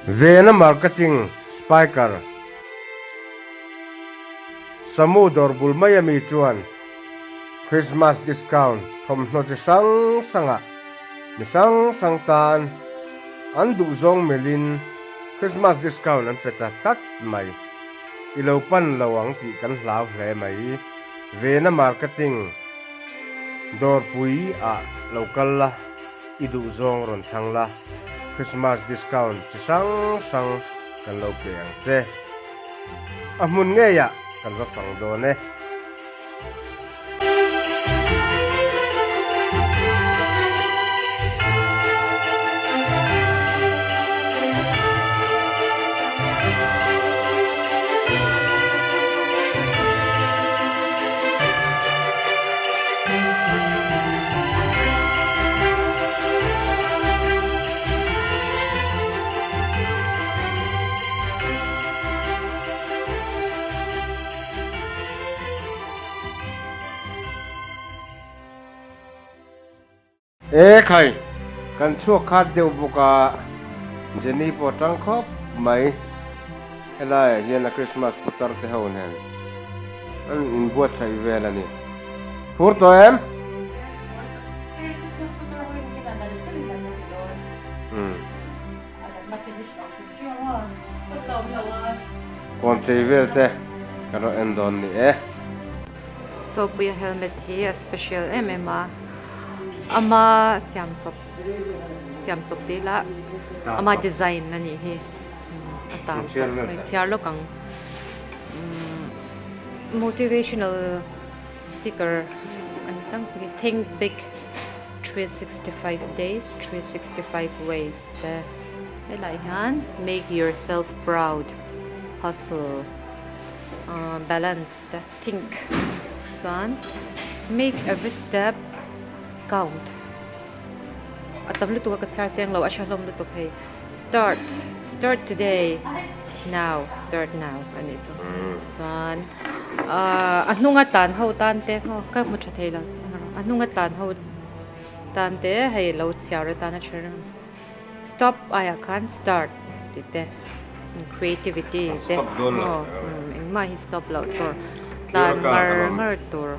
Vena Marketing Spiker Samu dawr bul mai ami chuan Christmas discount thawmhnaw chi hrang hrangah mi hrang hrang tan an duhzawng melhin Christmas discount an pe ta tlat mai. I lo pan lo ang tih kan hlau hle mai. Vena Marketing Dawrpui ah lo kal la, i duhzawng rawn thlang la, Christmas discount chi hrang hrang kan lo pe ang che. A hmun ngeiah kan va fang dawn e. E khai, kan chhuak khat deuh bawk a, Jenny pawh a tang khawp mai. Helaiah hian a Christmas putar te ho nen an inbuatsaih vel a ni. Phur tawh em? Kawn chei vel te kan rawn en dawn ni e. Chawlhpuia helmet hi a special em em a, ama siam chawp siam chawp tih lah ama design a nih hi a tar chawp a chhiar lawk ang motivational sticker an tlangpui think big 365 days 365 ways te helaiah hian make yourself proud hustle ahh balance te think chuan make every step count a tam lutuk a ka chhiar seng lo a hre hlawm lutuk hei start start today now start now a nih chu chuan ahh a hnunga tlan ho tan te maw ka hmu tha thei lo a hnunga tlan ho tan te hei lo chhiar atan a tha reng stop aiah khan start tih te creativity te aw engmah hi stop loh tur tlan ngar ngar tur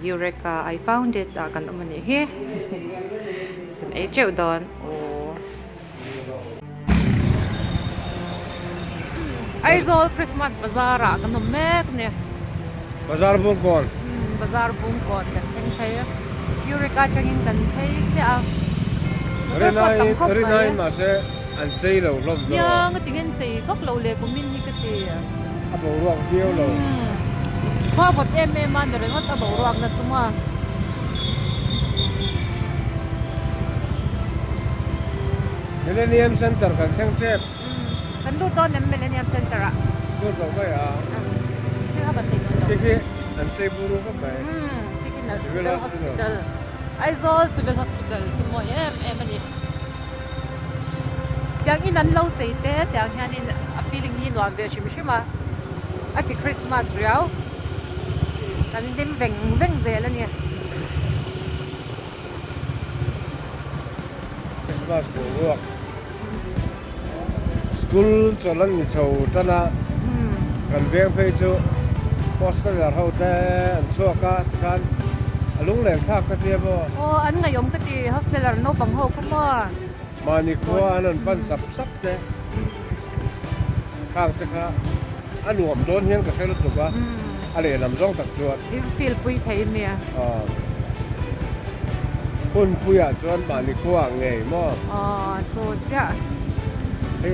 eureka I found it ah kan awm a nih hi kan ei teuh dawn aw. Aizawl Christmas Bazaar ah kan awm mek a ni. Bazar Bungkawn. Bazar Bungkawn kan thleng phei a. Eureka atangin kan phei chiah a. Motor pawh tam khawp mai. Rinaiin mahse an chei lo hlawm dawn. Nia nga tinge an chei vak lo le kumin hi ka ti. A boruak viau lo. Khua vawt em em a ni ringawt a boruak na chu maw. Millennium Center kan thleng tep. Kan lut dawn em Millennium Center ah? Lut lo mai a. Khi kha kan thei dawn lo. Khi khi an chei buru vak mai. Khi khi Civil Hospital. Aizawl Civil Hospital khi mawi em em a ni. Tiang in an lo chei te tiang hianin a feeling hi nuam ve hrim hrim a. A ti Christmas riau. Kan hlim veng veng zel a ni. Christmas boruak school chawlh an ni chho tan a kan veng phei chu hosteler ho te an chhuak a tikhan a lunglen thlak ka tia maw. Aw an ngaihawm ka ti hosteler naupang ho kha maw. Mahni khua an rawn pan sap sap te khang te kha a nuam dawn hian ka hre lutuk a a lehlam zawng tak chuan. I feel pui thei nia. Aw hun puiah chuan mahni khua ah ngei maw. Aw chu chiah. Hei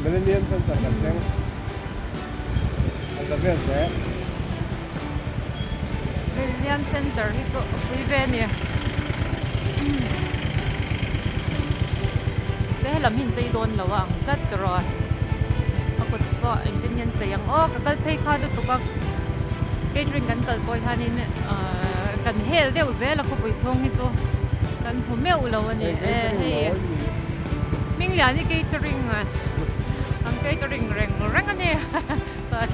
Millennium Centre kan thleng an la vel hle. Millennium Centre hi chu a pui ve a ni. Che helam hi an chei dawn lo a ang tlat ka rawn. A kut saw engtin nge an chei ang aw ka kal phei kha lutuk a catering kan kal pawh hianin ahh kan hel deuh zel a khawpui chhung hi chu kan hmu meuh lo a ni e hei Hmingliani catering an catering reng reng a ni.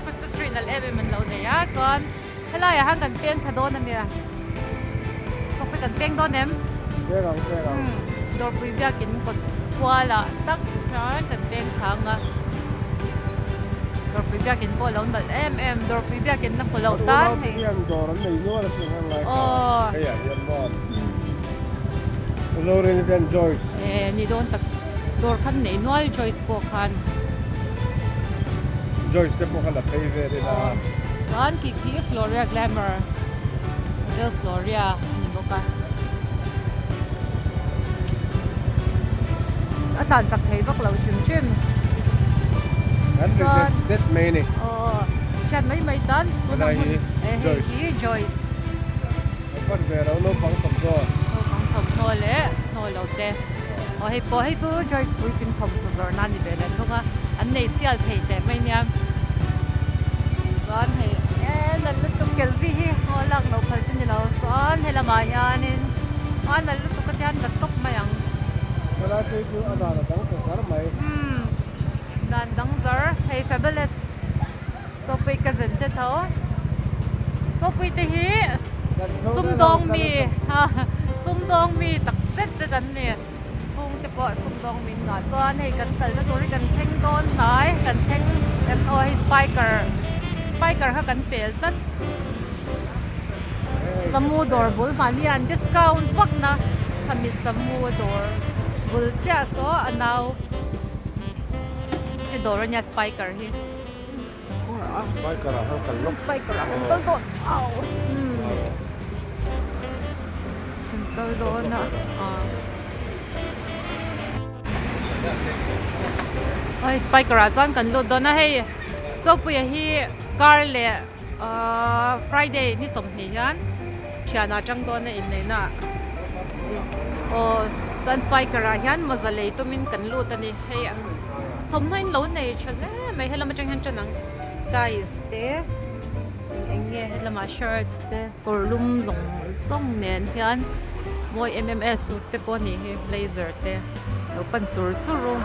Christmas tree nalh em em an lo nei a chuan helaiah hian kan peng thla dawn a nia chawk te kan peng dawn em Peng ang peng ang Dawrpui biakin kawt kualah tak chuan kan peng. eng thla anga Dawrpui biakin pawh a lo nalh em em Dawrpui biakin na hmu loh tan hei. Hian dawr an nei nual a sin heng lai kha hei ah hian maw Zorin ten Joyce. E ni dawn tak dawr khan nei nual Joyce pawh khan. Joyce te pawh kha la phei vel ila. Chuan khi khi Floria Glamour Hotel Floria a ni bawk a. A tlan chak thei vak lo hrim hrim. Kan ri det det mai a ni. Aw hriat mai mai tan tuna hmun hei hi Joyce. An pan ve lo naupang thawmhnaw. Naupang thawmhnaw leh hnaw lo te. Aw hei pawh hei chu Joyce puitling thawmhnaw zawrhna a ni ve leh thung a. An nei sial thei teh mai nia. Chuan hei e nalh lutuk kelvi hi aw lak loh phal chu ni lo. Chuan he lamah hianin a nalh lutuk a tian la tawp mai ang. Helai phei chu a dan a dang ta zar mai. Umm dan dang zar hei fabulous. Chawpui ka zen te tho. Chawpui te hi sumdawng mi sumdawng mi tak zet zet an ni. Chhung te pawh sumdawng min ngah chuan hei kan kalna tur hi kan thleng dawn hnai kan thleng kan aw hei spiker spiker kha kan pel tlat. Samu dawr bul mahni an discount vak na khami samu dawr bul chiah saw a nau te dawr ania spiker hi. Spiker ah khan kal lawk. Spiker ah kan kal dawn au. Kan kal dawn a. Oi spiker ah chuan kan lut dawn a hei Chawpuia hi kar leh Friday ni 20 hian thian ah tang dawn a inneihna ah. Aw chuan spiker ah hian mawza lei tumin kan lut a ni hei. Thawmhnaw in lo nei tha hle mai helam atang hian tan ang ties te eng eng nge helamah shirt te kawr lum zawng zawng nen hian mawi em em e suit te pawh a nih hi blazer te lo pan chur chur u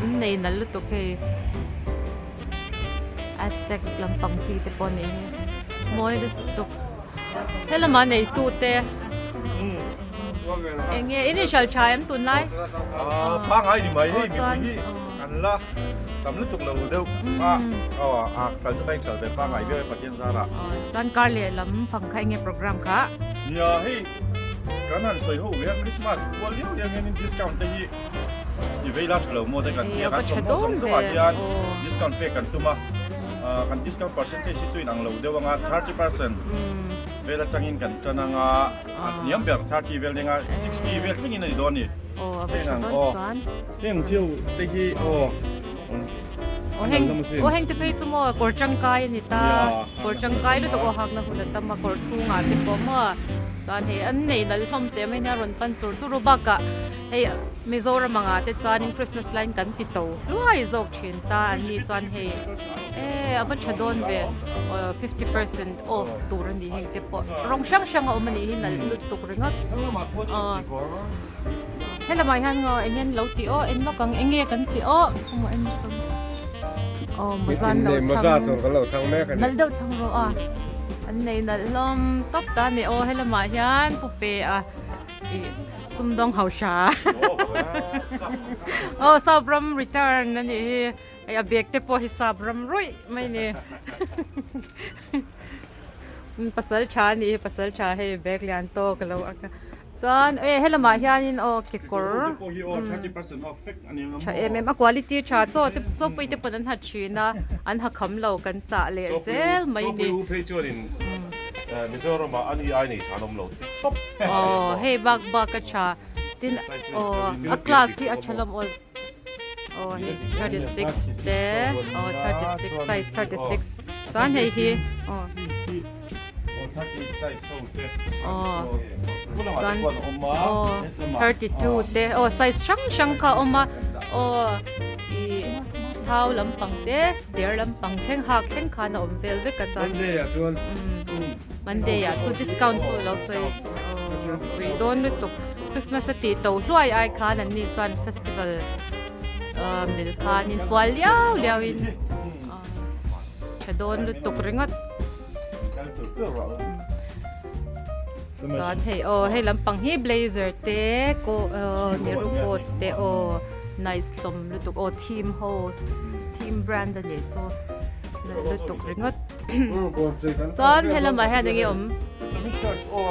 in nei nalh lutuk hei aztec lampang chi te pawh a nih hi mawi lutuk helamah neitu te. Eng nge in inhral tha em tunlai? Pangai ni mai hei mipui hi an la tam lutuk lo deuh a aw a hral chu ka inhral ve pangai viau e Pathian zarah. Chuan kar leh lam pang kha eng nge program kha? Nia hei kan han sawi ho ve a Christmas pual liau liau hianin discount te hi i vei la tha lo maw te kan tia kan thawmhnaw zawng zawngah hian discount pek kan tum a kan discount percentage hi chu inang lo deuh anga 30% vel atangin kan tan anga A hniam ber 30 vel denga 60 vel thlengin a ni dawn a ni. Aw a va tha dawn chuan. Heng chiu te hi aw. Aw heng aw heng te phei chu maw kawr tangkai a ni ta. Kawr tangkai lutuk aw hakna hun a tam a kawr chhungah te pawh maw. Chuan hei an nei nalh hlawm teh mai nia rawn pan chur chur u bakah hei Mizoram angah te chuanin Christmas laiin kan ti to hluai zawk thin ta an ni chuan hei e a va tha dawn ve 50% off tur a ni heng te pawh rawng hrang hrang a awm a nih hi nalh lutuk ringawt aw helamah hian ngaw eng nge an lo tih aw en lawk ang eng nge kan tih aw khawngaih en lawk ang aw mawza an lo thlang nalh deuh thlang rawh a an nei nalh hlawm tawp ta a ni aw helamah hian pu pe a ih sumdawng hausa aw sap ram return a nih hi. Hei a bag te pawh hi sap ram ruih mai a ni. Pasal tha a nih hi pasal tha hei bag lian tawk a lo ak a. Chuan e helamah hianin aw kekawr tha em em a quality tha chaw te chaw pui te pawn an ha thin a an ha kham lo kan chah leh zel mai a ni. Chaw pui u phei chuanin Mizoramah a ni ai nei tha an awm lo tawp. Aw hei bak bak a tha tin aw a class hi a tha lam awl. Aw hei 36 te aw 36 size 36 chuan hei hi aw aw chuan aw 32 te aw size hrang hrang kha a awm a aw ih thau lampang te cher lampang thleng hak thleng khan a awm vel vek a chuan Monday ah chu discount chu alo sawi aw pui dawn lutuk. Christmas a tih to hluai ai khan an ni chuan festival mil khanin pual liau liau in tha dawn lutuk ringawt. Chuan hei aw hei lampang hi blazer te coat nehru coat te aw. Nice hlawm lutuk aw theme ho theme brand a nih chu nalh lutuk ringawt. Chuan helamah hian enge awm? Shirts ho.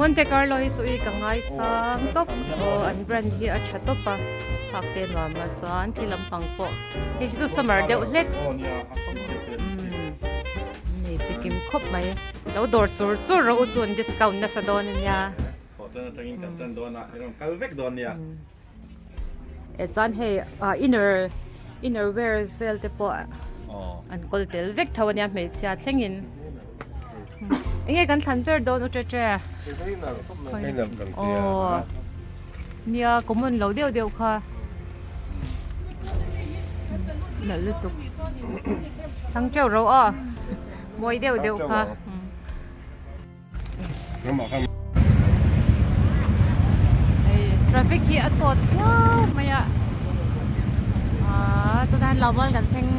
Monte Carlo hi chu i ka ngaisang tawp aw an brand hi a tha tawp a phak te nuam a chuan khi lampang pawh hei hi chu summer deuh hlek nei chikim khawp mai lo dawr chur chur rawh u chu an discount nasa dawn a nia. E chuan hei ah inner inner wears vel te pawh an kawl tel vek tho ania hmeichhia thlengin enge kan thlan ber dawn u tete aw nia common lo deuh deuh kha nalh lutuk thlang teuh ro aw mawi deuh deuh kha. Traffic hi a tawt viau mai a aaa tunah hian Laval kan thleng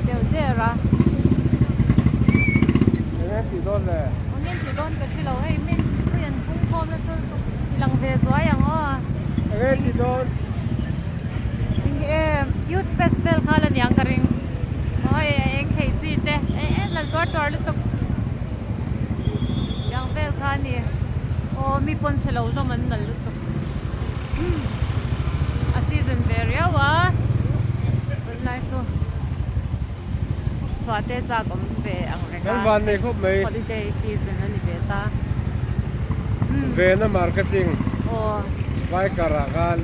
deuh der a. Enge tih dawn le? Enge tih dawn ka hre lo hei min pui an pung khawm nasa lutuk i lang ve zuai ang aw. Enge tih dawn? Enge youth festival kha la niang ka ring aw hei a eng thei chi te e e lal tuar tuar lutuk. Tiang vel kha a ni. Aw mi pawn chhe lo hlawm an nal lutuk. A season ve riau a. Tunlai chu chhuah te chak awm ve ang reng a. Kan van nei khawp mai. Holiday season a ni ve ta. Vena marketing. Aw. Biker ah khan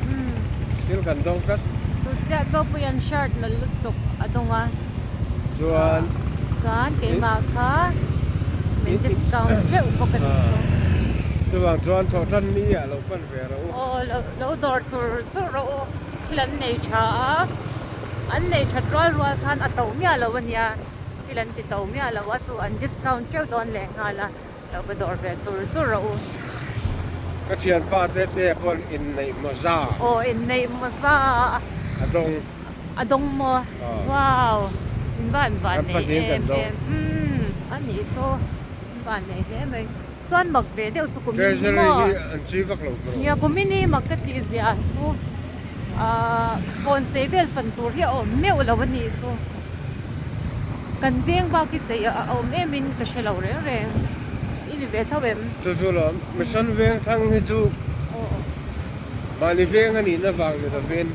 thil kan dawng tlat. Chu chiah chawpuian shirt nal lutuk a dawng a. Chuan. Chuan keimah kha min discount teuh bawk a nih chu. Chuvang chuan thawh tan ni ah lo pan ve rawh u. Aw lo dawr chur chur rawh u. Thil an nei tha a, an nei that rual rual khan a to miah lo a nia. Thil an ti to miah lo a chu an discount teuh dawn leh nghal a, lo va dawr ve chur chur rawh u. Ka thianpa te te pawn inneih mawza. Aw inneih mawza. A dawng. A dawng maw? Wow! In van van nei em em. Umm a nih chu in van nei hle mai. Chuan mak ve deuh chu kumin hi maw? Nia kumin hi mak ka tih ziah chu ahh kawn chei vel fan tur hi a awm meuh lo a nih chu. Kan veng bak hi chei a awm em in ka hre lo reng reng. I ni ve tho em? Chu chu lawm. Mission veng thlang hi chu mahni veng a nihna vang ni lovin.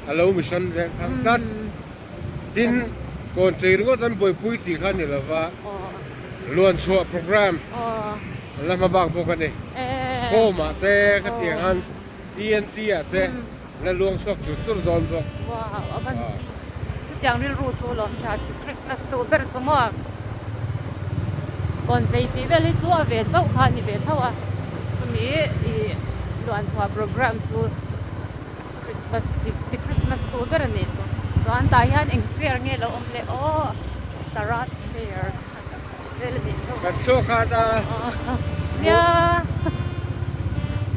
A lo mission vek thang tlat. Tin, kawn chei ringawt an buaipui tih kha a ni lova, luan chhuah programme an la hma bak bawk a ni. Home ah te khatiang han TNT ah te an la luang chhuak chur chur dawn bawk. Wow, a van chutiang rilru chu lawm tha Christmas tu ber chu maw kawn chei tih vel hi chu a ve chauh kha a ni ve tho a, chumi ih luan chhuah programme chu. Christmas ti Christmas tur ber a ni chu chuan tah hian eng fair nge lo awm le aw Saras fair vel a nih chu. Kan chhuak khat a. Nia.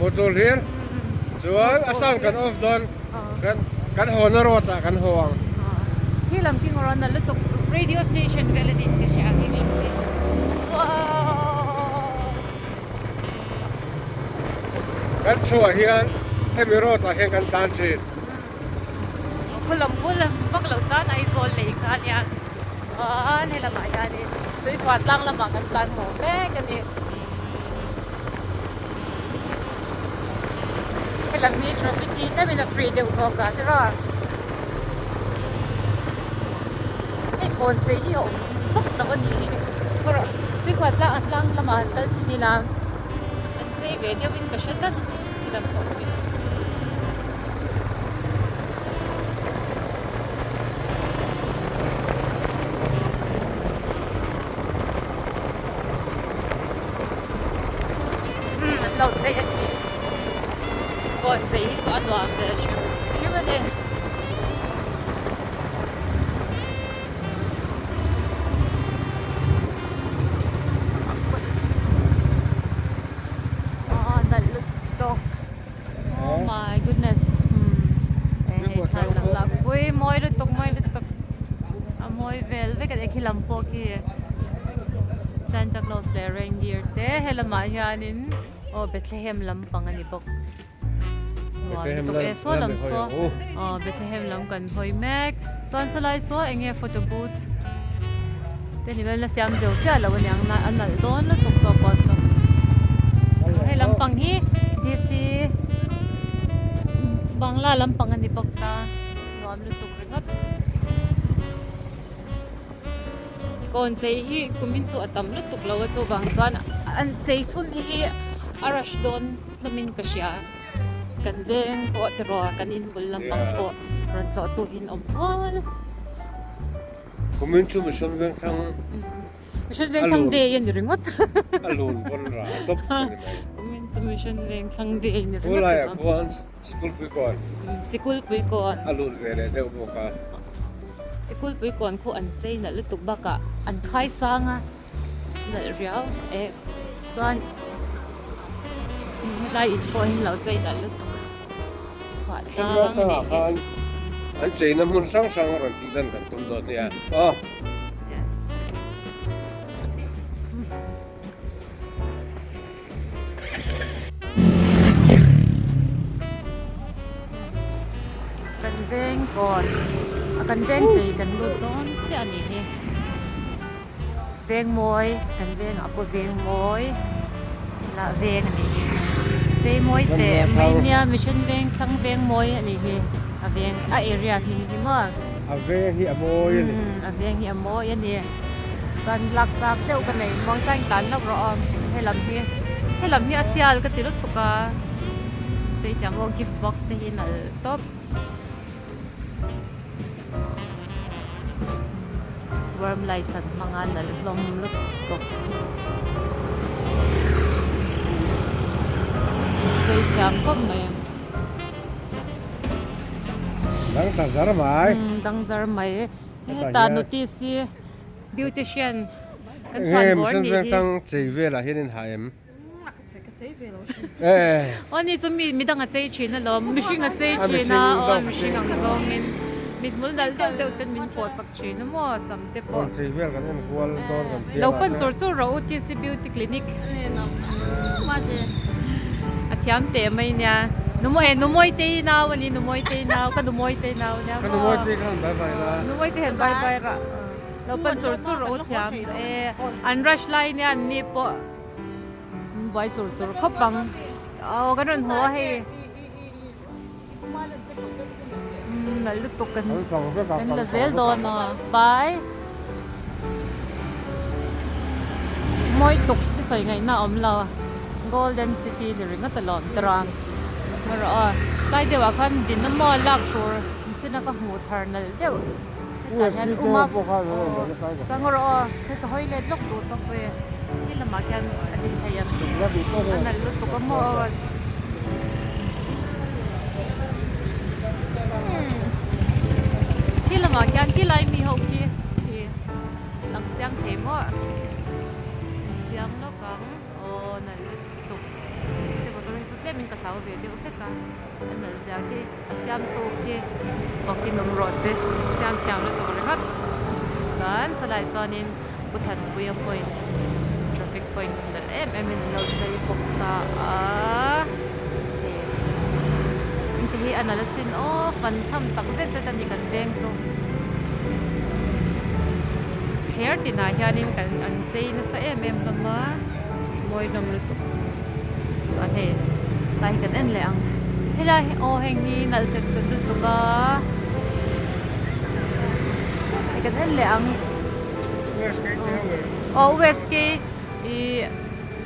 Motor hlir chuan a sound kan off dawn kan kan haw na road ah kan haw ang. Khi lam khi ngawr a lutuk radio station vel a nih ka hria ang eng lam khi. Wow. Kan chhuah hian hemi road ah hian kan tlan thin. Khulam khulam vak lo tan Aizawl lei kha ania chuan he lamah hianin Tuikhuah tlang lamah kan tlan haw mek a ni. Helam hi traffic hi tlemin a free deuh zawk a tiraw. Hei kawn chei hi a awm vak lo a ni Tuikhuah tlang an tlang lamah an kal chin ila an chei ve deuh in ka hre tlat helam pawh hi. Umm an lo chei a ni kawn chei hi chu a nuam ve hrim hrim a ni. Aw nalh lutuk oh my goodness umm hei thla lang lak pui mawi lutuk mawi lutuk a mawi vel vek a ni khi lam pawh khi. Santa Claus leh reindeer te helamah hianin aw Bethlehem lampang a ni bawk. Nuam lutuk e saw lam saw aw Bethlehem lam kan hawi mek chuan salai saw eng nge photo booth te ni la siam zeu chiah lo aniang na a nalh dawn lutuk saw pawh saw hei lampang hi DC Bangla lampang a ni bawk ta nuam lutuk ringawt. Kawn chei hi kumin chu a tam lutuk lo a chuvang chuan an chei chhun hi a rush dawn hlawmin ka hria kan veng pawh tiraw kan inbul lampang pawh rawn tlawh tu in awm nual. Kumin chu Mission Vengthlang Mission Vengthlang day a ni ringawt. A lun pawn rah tawp a ni mai. Kumin chu Mission Vengthlang day a ni ringawt. Tunlaiah khuan Sikulpui kawn. Sikulpui kawn. A lut ve leh deuh bawk a. Sikulpui kawn khu an chei nalh lutuk bakah an khai sang a, nalh riau e. Chuan helai in pawh hi an lo chei nalh lutuk a, khuah tlang a nih hi. An cheina hmun hrang hrang a rawn tih dan kan tum dawn nia. Aw. Yes. Kan veng kawn a kan veng chei kan lut dawn chiah a nih hi veng mawi kan vengah pawh veng mawi lah veng a nih hi chei mawi teh mai nia mission veng thlang veng mawi a nih hi a veng a area hming hi maw a veng hi a mawi a ni a veng hi a mawi a ni. Chuan lak chak deuh ka nei muang chuan tlan lawk rawh aw helam hi helam hi a sial ka ti lutuk a chei thiam aw gift box te hi nalh tawp warm light an hmang a nalh hlawm lutuk chei thiam khawp mai. Dang ta zar mai. Dang zar mai. Heta notice hi beautician kan chhuan vawr nih hi. Hrang chei velah hian in ha em? Aw ni chu mi midang a chei thin alawm mihring a chei thin a aw mihring ang zawngin mithmul dal deuh deuh ten min pawh sak thin a maw sam te pawh. Chei vel kan en kual dawn kan tia. Lo pan chur chur rawh u TC beauty clinic. A thiam teh mai nia. Numawi Numawitei nau a ni Numawitei nau ka Numawitei nau nia maw. Ka Numawitei khan bye bye la. Numawitei hian bye bye rah. Lo pan chur chur rawh u thiam e. An rush lai nia an ni pawh an buai chur chur khawp ang. Aw kan rawn haw a hei. Nalh lutuk kan kan la zel dawn aw bye. Mawi tuk si sawi ngaihna a awm lo golden city ni ringawt alawm te ram erawh aw tlai deuh ah khan din a maw lak tur china ka hmuh thar nalh deuh hetah hian uma aw chang erawh aw hei ka hawi let lawk duh chawp ve he lamah khian a din thei ang a nalh lutuk a maw aw. Khi lamah khian khi lai mi ho khi khi lang chiang thei maw chiang lawk ang aw nalh lutuk se motor hi chu tlem in ka hlau ve deuh hlek a a nalh zia khi a siam tu khi fak in awm rawh se siam thiam lutuk ringawt chuan chulaiah chuanin Pu Thanpuia point traffic point nalh em em in an lo chei bawk ta a hei hengte hi a nalh asin aw fan tham tak zet zet a ni kan veng chu thler tinah hianin kan an chei nasa em em hlawm a mawi hlawm lutuk chuan hei tlai hi kan en leh ang helai hi aw heng hi nalh sep sep lutuk a hei kan en leh ang. Aw USK ih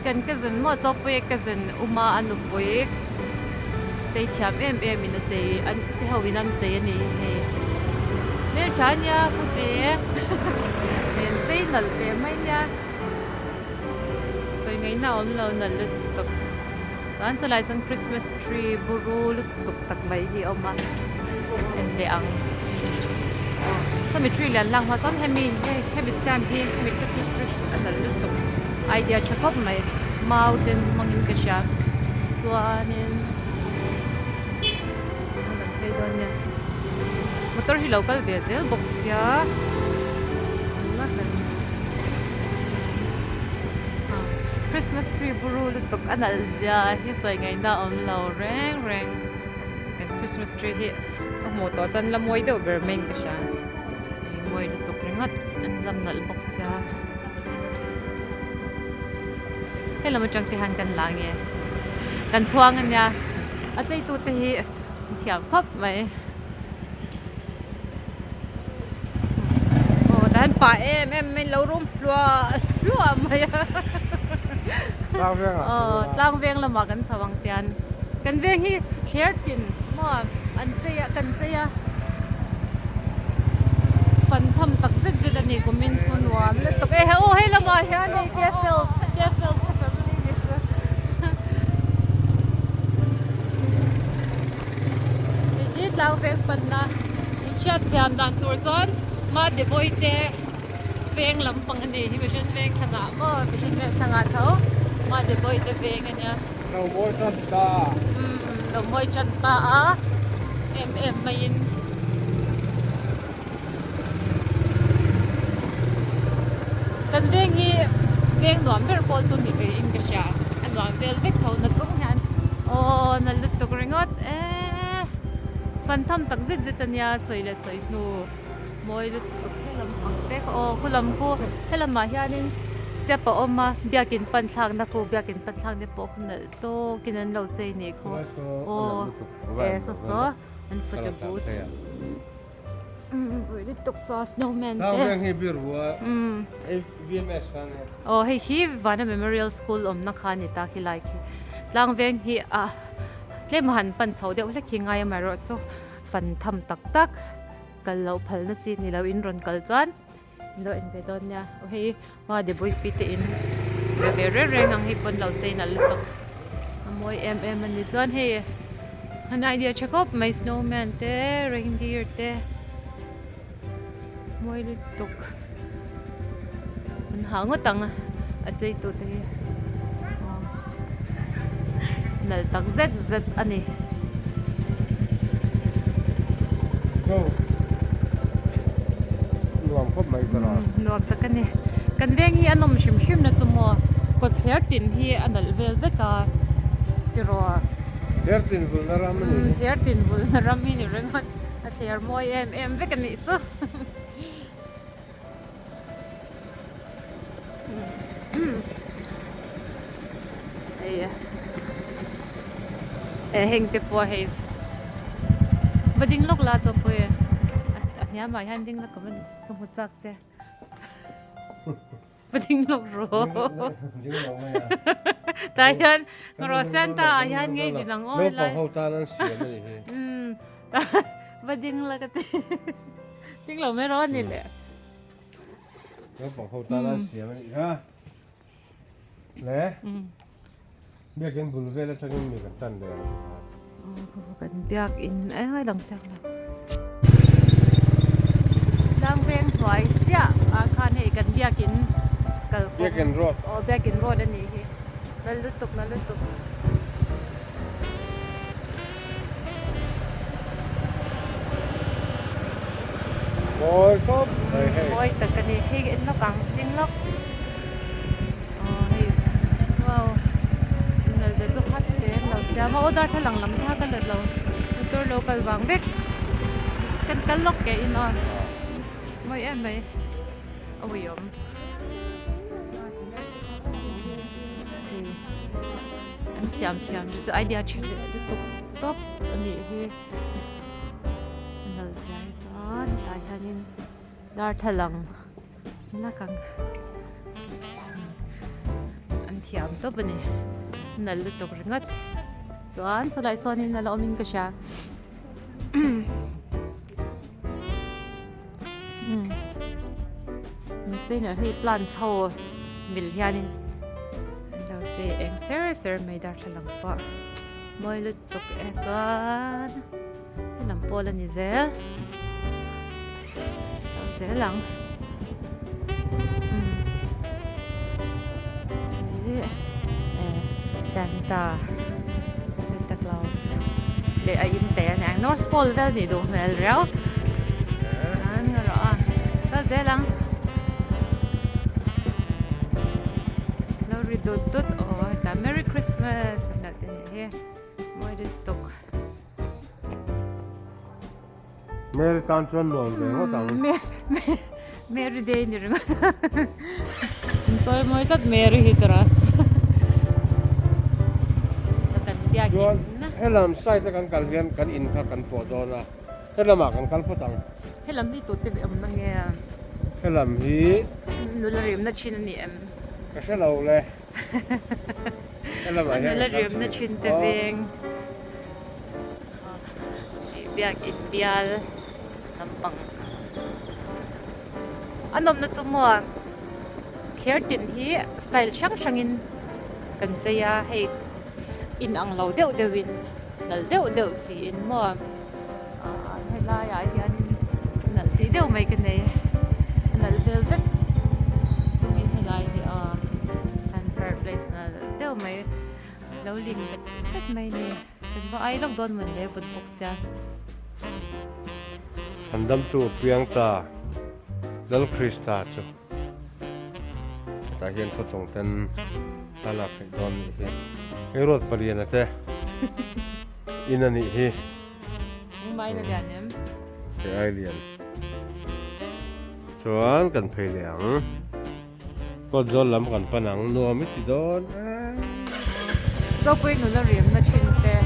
kan cousin maw Chawpuia cousin Uma a nupui chei thiam em em in a chei an te ho in an chei a nih hi hei hmeltha a nia khute hmel chei nalh teh mai nia sawi ngaihna a awm lo nalh lutuk chuan chulaiah chuan Christmas tree buru lutuk tak mai hi a awm a en leh ang sawmi tree lian lang hma chuan hemi hei hemi stand hi hemi Christmas tree a nalh lutuk idea tha khawp mai mau ten hmangin ka hria chuanin kan phei dawn nia motor hi lo kal ve zel bawk sia. Christmas tree buru lutuk a nalh zia hi sawi ngaihna a awm lo reng reng. Kan Christmas tree hi ka hmuh tawh chuan la mawi deuh ber mai in ka hria. Hei mawi lutuk ringawt an zam nalh bawk sia. He lam atang te hian kan la nge kan chhuang ania a cheitu te hi an thiam khawp mai. Aw tah hian pah em em mai lo rum hluah hluah mai a aw tlang veng lamah kan chho ang tian kan veng hi thler tin maw an chei a kan chei a fan tham tak zet zet a ni kumin chu nuam lutuk e aw hei lamah hian hei Kefels Kefels te family ni chu. Hei hi tlang veng panna inhriat thiam dan tur chuan Mate Bawihte veng lampang a ni hi Mission veng thlangah maw Mission veng thlangah tho Mate Bawihte veng a nia. Lo mawi tan ta. Umm lo mawi tan ta a em em maiin. Kan veng hi veng nuam ber pawh chu ni ve in ka hria a nuam vel vek tho na chung hian aw na lutuk ringawt e fan tham tak zet zet ania sawi leh sawi hnu mawi lutuk helam ang te kha aw khulam khu helamah hianin step a awm a biakin pan thlakna khu biakin pan thlakna pawh khu nalh tawkin an lo chei nih khu aw e saw saw an photo booth. Pui lutuk saw snowman te. Tlang hi bir hua. Hei VMS kha nia. Aw hei hi Vana Memorial School awmna kha a ni ta khi lai khi. Tlang veng hi a tlem a han pan chho deuh hlek hi ngai amaherawhchu fan tham tak tak kal loh phalna chi ni lo in rawn kal chuan in lo en ve dawn nia. Aw hei Hma Debuipi te in ve ve reng reng ang hei pawn lo chei nalh lutuk a mawi em em a ni chuan hei an idea tha khawp mai snowman te reindeer te mawi lutuk an hah ngawt ang a chei tu te hi nalh tak zet zet a ni. Nuam khawp mai ka ra. Nuam tak a ni. Kan veng hi a nawm hrim hrim na chu maw kawtthler tin hi a nalh vel vek a tiraw. Thler tin vulna ram a ni. Thler tin vulna ram hi ni ringawt a thler mawi em em vek a nih chu. Eh heng te pawh hei va ding lawk la chaw pawh e a hniamah hian ding la ka va ka hmu chak che va ding lawk rawh tah hian rawh Santa ah hian ngei din ang aw helai naupang ho tan an siam a ni hi va ding la ka ti ding lo mai rawh a ni le. Naupang ho tan an siam a nih kha. Le. Biakin bul vel atangin mi kan tan leh ang. Kan biakin e ngai lang chiang lo. Tlang veng hnuai chiah ah khan hei kan biakin kal kawng. Biakin road. Aw biakin road a nih hi. Na lutuk na lutuk. Mawi khawp mai hei. Mawi tak a ni. Hei en lawk ang ding lawk. Aw hei wow nal zet chu khat te an lo siam a aw darthlalang lam kha ka let lo motor lo kal vang vek kan kal lawk ke in aw mawi em mai a uiawm. An siam thiam hi chu idea tha leh lutuk tawp a nih hi a nal zia hi chuan tah hianin darthlalang lak ang an thiam tawp a ni a nal lutuk ringawt chuan sawlai sawnin a la awmin ka hria China hi plants ho mil hianin an lo chei eng ser ser mai darthlalang pawh mawi lutuk e chuan helam pawl a ni zel kal zel ang Santa Santa Claus leh a in te a niang North Pole vel nih duh hmel riau an nga rawh a kal zel ang lo ri dut dut aw hetah merry christmas an lo ti a nih hi mawi lutuk. Mary tan chuan nuam ve ngawt ang. Mary day ni ringawt. An chawi mawi tlat Mary hi tura. Kan biak in. Helam side a kan kal hian kan in kha kan pawh dawn a. Helamah kan kal phawt ang. Helam hi tute awm na nge? Helam hi. Nula rimna thin a ni em? Ka hre lo le. Helamah hian Nula rimna thin te veng. Biak in bial lampang a nawmna chu maw thler tin hi style hrang hrangin kan chei a hei in ang lo deuh deuhin nalh deuh deuh siin maw ah helaiah hianin nalh tih deuh mai ka nei a nalh vel vek chungin helai hi aw an fireplace nalh deuh mai lo ling vet vet mai a ni. Kan va ai lawk dawn mawn le vut bawk sia. Chhandamtu piang ta Lal Krista chu hetah hian thu chung ten a lak theih dawn nih hi. Hei ruat paliana te in a nih hi. Engmah in a lian em? Hei ai lian. Chuan kan phei leh ang. Kawt zawl lam kan pan ang nuam i ti dawn e. Zopui nula rimna thin te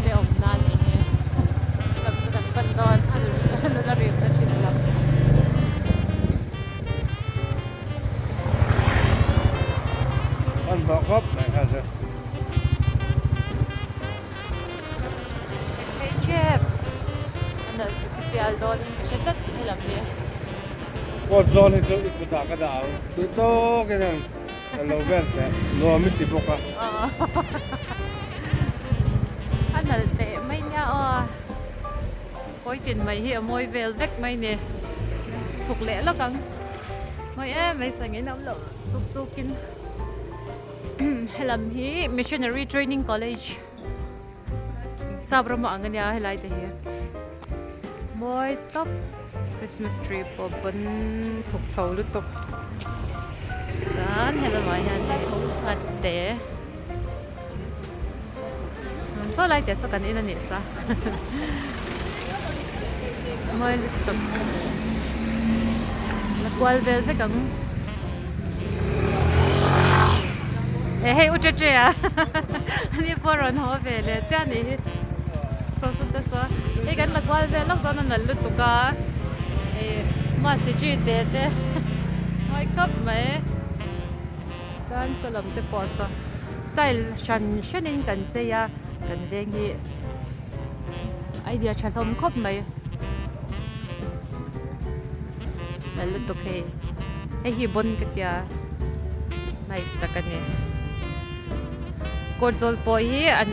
te awm nan eng e lam chu kan pan dawn a nula rimna thin lam. Pan hlawh khawp mai kha chu. Hei chep a nalh sial dawn in ka hre tlat helam hi. Kawt zawl hi chu i kutah ka dah ang. Duh tawkin an ka lo vel teh. Nuam i ti bawk a. A nalh teh mai nia aw. Kawi tin mai hi a mawi vel vek mai ni. Chhuk leh lawk ang. Mawi em mai sangin a awm loh chuk chukin. Helam hi Missionary Training College. Sap ram ang ania helai te hi mawi tawp Christmas tree pawh pawn chhuk chho lutuk chuan helamah hian hei nghat te saw lai te saw kan en anih sa mawi lutuk la kual vel vek ang. Eh hei u che che a ani pawh rawn haw ve leh chiah anih hi saw saw te saw hei kan la kual vel lawk dawn a nalh lutuk a hei mahse chi te te mawi khawp mai chuan saw lam te pawh saw style hran hran in kan chei a kan veng hi idea tha hlawm khawp mai. Nalh lutuk hei hei hi bon ka tia nice tak a ni kawr chawl pawh hi an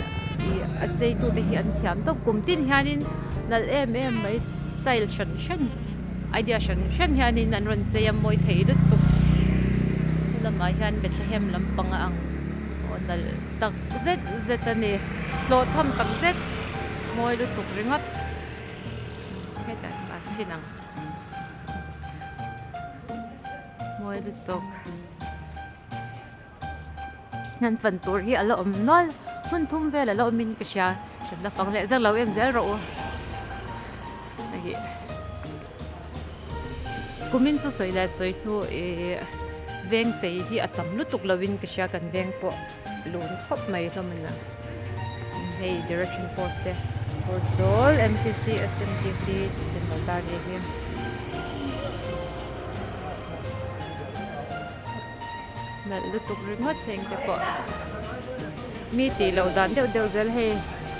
ih a chei tu te hi an thiam tawp kum tin hianin nalh em em mai style hran hran idea hran hran hianin an rawn chei a mawi thei lutuk helamah hian Bethlehem lampang a ang aw nalh tak zet zet a ni hlawh tham tak zet mawi lutuk ringawt hetah a chhin ang. Mawi lutuk hnan fan tur hi a la awm nual hmun thum vel a la awmin ka hria kan la fang leh zak lo en zel rawh u hei kumin chu sawi leh sawi hnu ihh veng chei hi a tam lutuk lovin ka hria kan veng pawh. Lun khawp mai hlawm a ni hei direction post te Kurchawl M T C S M T C tih te an lo tar leh hi nalh lutuk ringawt heng te pawh mi tih loh dan deuh deuh zel hei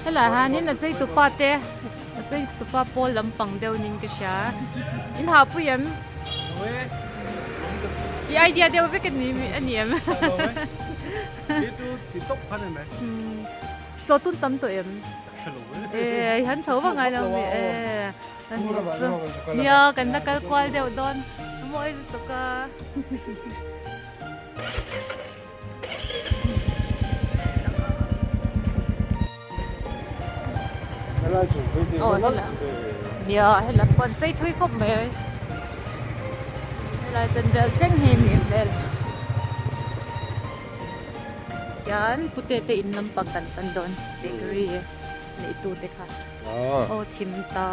helaiah hianin a chei tupa te a chei tupa pawl lampang deuh niin ka hria in hahpui em. I idea deuh vek ani ani em? Khi chu ti tawp khan em em. Chaw tun tam tawh em? E han chho vak ngai lo mi e. Nia kan la kal kual deuh dawn. Mawi lutuk a. Aw hela nia hela pawh an chei thui khawp mai helai chan vel thleng hi a nih hmel. Tian pute te in lampang kan pan dawn bakery neihtu te kha. Aw thim ta.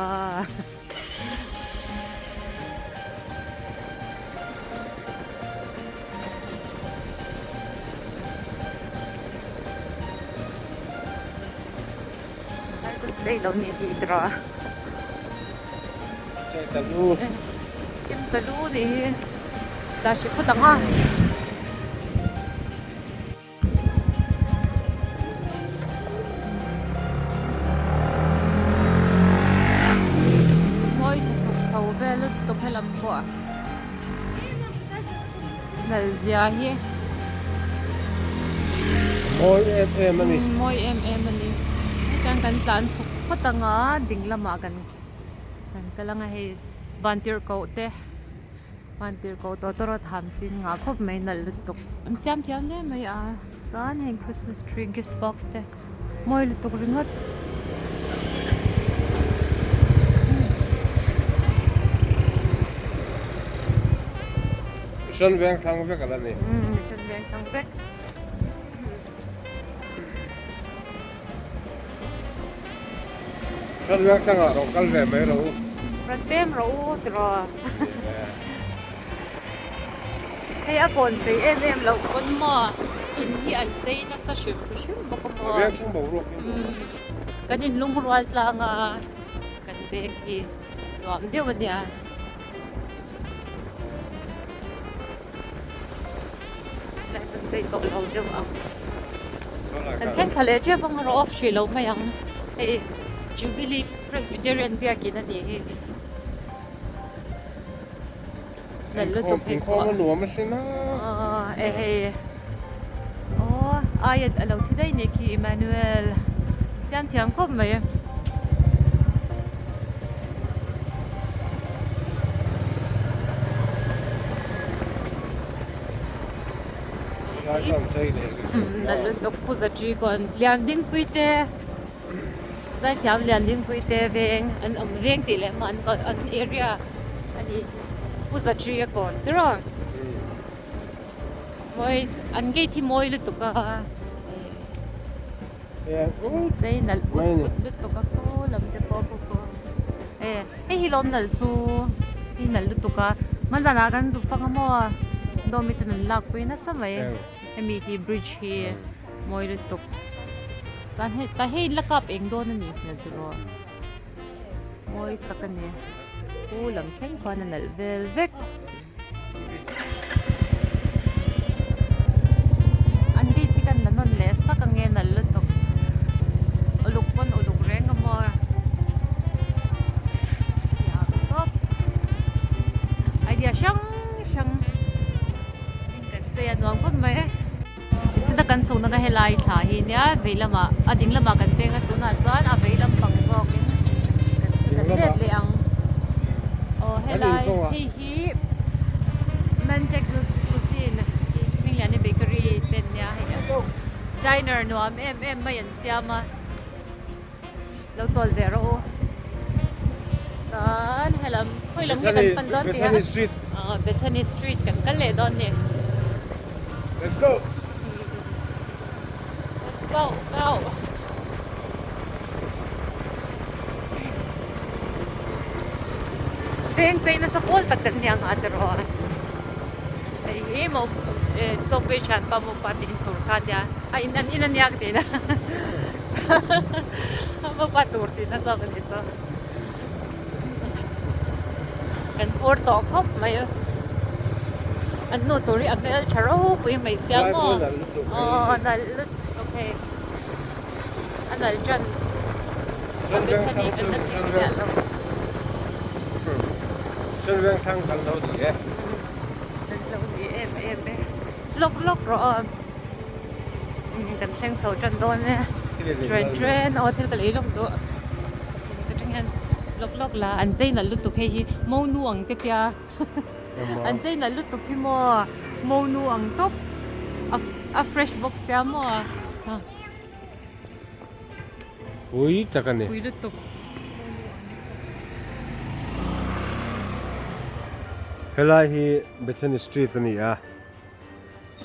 Chei lo ni hi tira. Chei ta lu. Chim ta lu ni hi. Ta hri phut ang a. Mawi tha chhuk chho vel lutuk helam pawh nalh zia hi. Mawi em em a ni. Mawi em em a ni. Hetiang kan tlan chhuk phawt anga ding lamah kan kan kal anga hei vantirhkoh te. Vantirhkoh tawtawrawt ham chin ngah khawp mai nalh lutuk. An siam thiam hle mai a chuan heng christmas tree gift box te mawi lutuk ringawt. Mission veng thlang vek a la ni. Mission veng thlang vek. Mission veng thlangah rawn kal ve mai rawh u. Rawn pem rawh u tiraw. Hei a kawn chei em em loh pawn maw in hi an chei nasa hrim hrim bawk a maw. A veng chhung boruak hi nuam a. Kan in lungrual tlang a kan veng hi nuam deuh a nia. Tunah chuan chei tawh lo deuh ang. Kan thleng thla leh tep ang a rawn off hrih lo mai ang. Hei Jubilee Presbyterian biakin a ni hi. Nalh lutuk hei pawh. Inkhawm a nuam asin a. Aw e hei. Aw aia a lo thi daih nih khi Emmanuel. Siam thiam khawp mai. Nalh lutuk Pu Zatri kawn Liandingpui te Zaithiam Liandingpui te veng an awm veng tih leh mah an area a nih hi Pu Zatri a kawn tiraw mawi an gate hi mawi lutuk a. Chei nalh ut ut lutuk a khu lam te pawh khu khu e hei hi lawm nalh chu hei nalh lutuk a hmanzanah kan zuk fang a maw dawmi ten an lak pui nasa mai hemi hi bridge hi mawi lutuk chuan hei tah hei la kap eng dawn a nih hmel tiraw mawi tak a ni khu lam thleng khuan a nalh vel vek. An gate hi kan la nawn leh sak ange nalh lutuk uluk pawn uluk reng a maw tawp idea hrang hrang kan chei a nuam khawp mai chutah kan chhukna kha helai thla hi nia vei lamah a ding lamah kan peng a tunah chuan a vei lampang zawkin kan let leh ang aw helai hei hi. Hi Mantek Cuisine Hmingliani Bakery te an nia hei diner nuam em em mai an siam a lo chawl ve rawh u chuan helam khawi lam nge kan pan dawn tih a Bethany Street aw Bethany Street kan kal leh dawn ni Let's go Let's go go. Veng chei nasa pawl tak kan nia nga tiraw hei hi maw chawpui thianpa mawpa te in tur kha ania a in an in ania ka tihna mawpa tur tihna zawk a ni chu kan phur tawh khawp mai an nu tur hi a hmeltha ropui mai sia maw aw nalh lutuk hei. A nalh tan a Bethany kan la thleng chiah lo. Chen veng thlang kan lo ni e. Kan lo ni em em e. Lawk lawk rawh aw. Kan thleng chho tan dawn e. Train train aw thil ka lei lawk duh. Ka tang hian lawk lawk la an chei nalh lutuk hei hi monu ang te tia. An chei nalh lutuk hi maw monu ang tawp a fresh bawk sia maw. Pui tak a ni. Pui lutuk. Helai hi Bethany Street a ni a,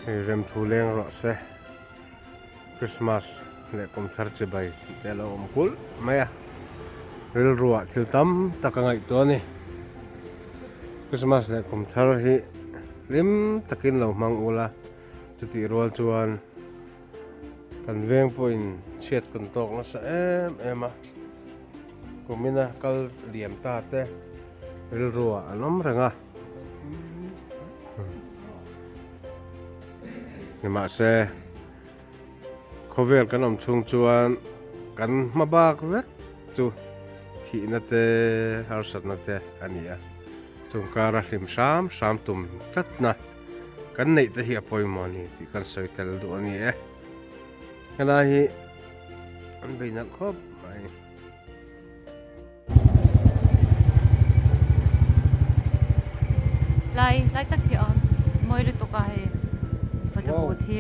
hei remthu leng rawh se. Christmas leh kum thar chibai tih te a lo awm kulh mai a, rilruah thil tam tak a ngaihtuah a ni. Christmas leh kum thar hi hlim takin lo hmang ula, chutih rual chuan kan veng pawhin chhiat kan tawk nasa em em a, kumina kal liam ta te rilruah an awm reng a. Nimahse, khawvel kan awm chhung chuan kan hma bak vek chu thihna te, harsatna te a ni a. Chung kara hlim hram hram tum tlatna kan neih te hi a pawimawh a ni tih kan sawi tel duh a ni e. Helai hi an bei nalh khawp mai. Lai lai tak hi a awm mawi lutuk a hei photo booth hi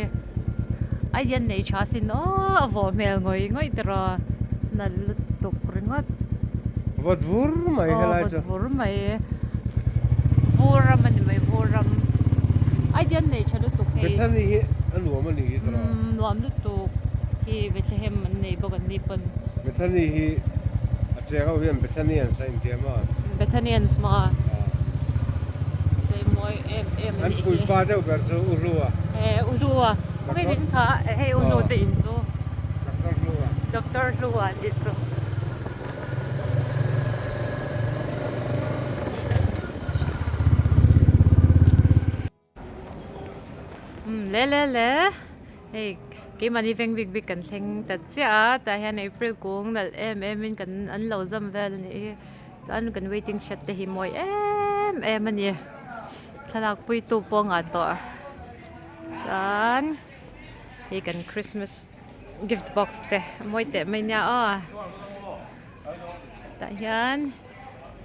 a hian nei tha sin aw a vawh hmel ngawih ngawih tiraw nalh lutuk ringawt vawt vur mai helai chu aw vawt vur mai vur ram a ni mai vur ram a hian nei tha lutuk hei Bethany hi a nuam a ni hi tiraw nuam lutuk khi Bethlehem an nei bawk an ni pawn. Bethany hi a cheng ho hian Bethanians a intiam a. Bethanians maw? Chei mawi em em a nih hi. An puipa deuh ber chu U Hlua. E U Hlua. Khawnge din kha hei U Hlu te in chu. Doctor Hlua. Doctor Hlua an tih chu. Umm le le le hei keimahni veng bik bik kan thleng ta chiah a tah hian april kung nalh em em in kan an lo zam vel a nih hi chuan kan waiting shed te hi mawi em em a ni thlalak pui tu pawh a ngah tawh chuan hei kan christmas gift box te a mawi teh mai nia aw tah hian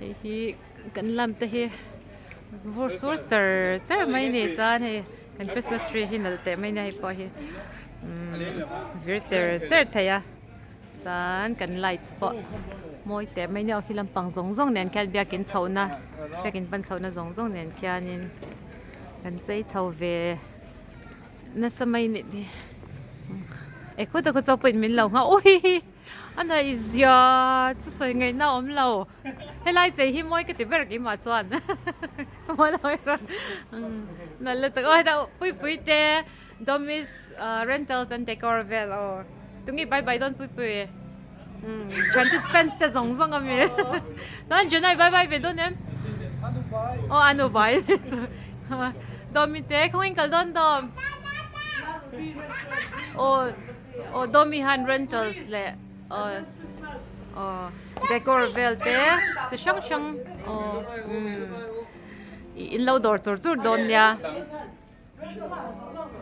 hei hi. Kan lamp te hi vur sur char char mai ni chuan hei kan christmas tree hi nalh teh mai nia hei pawh hi umm vir cher cher thei a chuan kan lights pawh mawi teh mai nia aw khi lampang zawng zawng nen khian biakin chhohna biakin pan chhohna zawng zawng nen khianin kan chei chho ve nasa mai ni e khaw tak chaw pawhin min lo nghah awii. A naih zia chu sawi ngaihna a awm lo. Helai chei hi mawi ka ti ber keimah chuan. Nalh lutuk aw hetah Puipui te Domis Rentals and Decor vel aw. Tunge bye bye dawn Puipui? Thiante fans te zawng zawng a mi. Chuan Junai bye bye ve dawn em? Aw anu bai. Domi te khawngin kal dawn dawm? Aw. Aw Domi han rentals leh aw aw decor vel te chi hrang hrang aw umm ih in lo dawr chur chur dawn nia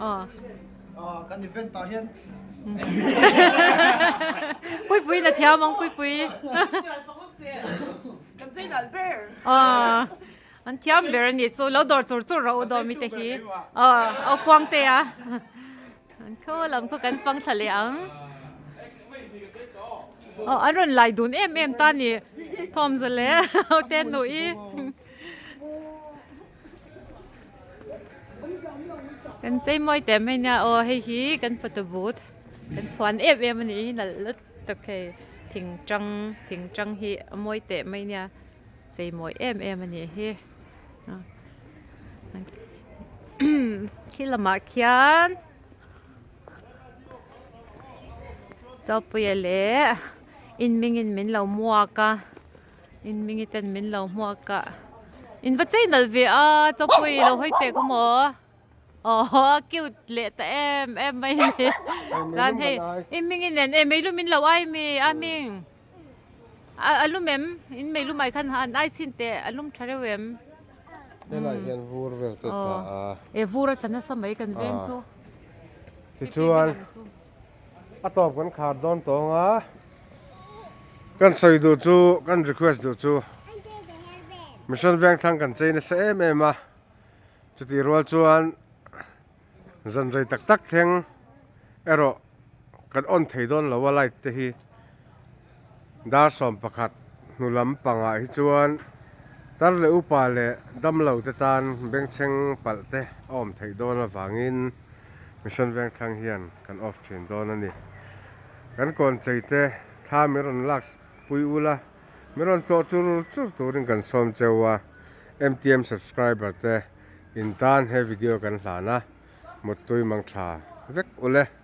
aw. Kan event ah hian Puipui na thiam ang Puipui. Aw. An thiam ber a ni chu lo dawr chur chur rawh u Domi te hi aw aw kuang te a. An khaw lam khaw kan fang thla leh ang. Aw an rawn lai dun em em ta ni. Thawm za leh ho te nuih i. Kan chei mawi teh mai nia aw hei hi kan photo booth kan chhuan em em a ni hi nalh lutuk hei thing tang thing tang hi a mawi teh mai nia chei mawi em em a ni hi. Khi lamah khian Chaupuia leh inmingin min lo hmuak a inmingi ten min lo hmuak a in va chei nalh ve a Chaupuia i lo hawi teh kawm aw aw cute leh ta em em mai a ni chuan hei inmingi nen e meilum in lo ai mi a hming. A lum em? In mei lumai khan an ai chhin teh a lum tha reuh em? Helai hian vur vel te tla a. E vur a tla nasa mai kan veng chu. Tichuan a tawp kan khar dawn tawng a, kan sawi duh chu kan request duh chu Mission Vengthlang kan chei nasa em em a, chutih rual chuan zan rei tak tak thleng erawh kan on thei dawn lo a light te hi dar 11 hnu lam pangah hi chuan tar leh upa leh damlo te tan bengchheng palh te a awm theih dawn avangin. Mission Vengthlang hian kan off thin dawn a ni. Kan kawn chei te thla min rawn lak pui ula, min rawn tlawh chur chur turin kan sawm cheu a, MTM subscriber te in tan he video kan hlan a, muttui mang tha vek ule.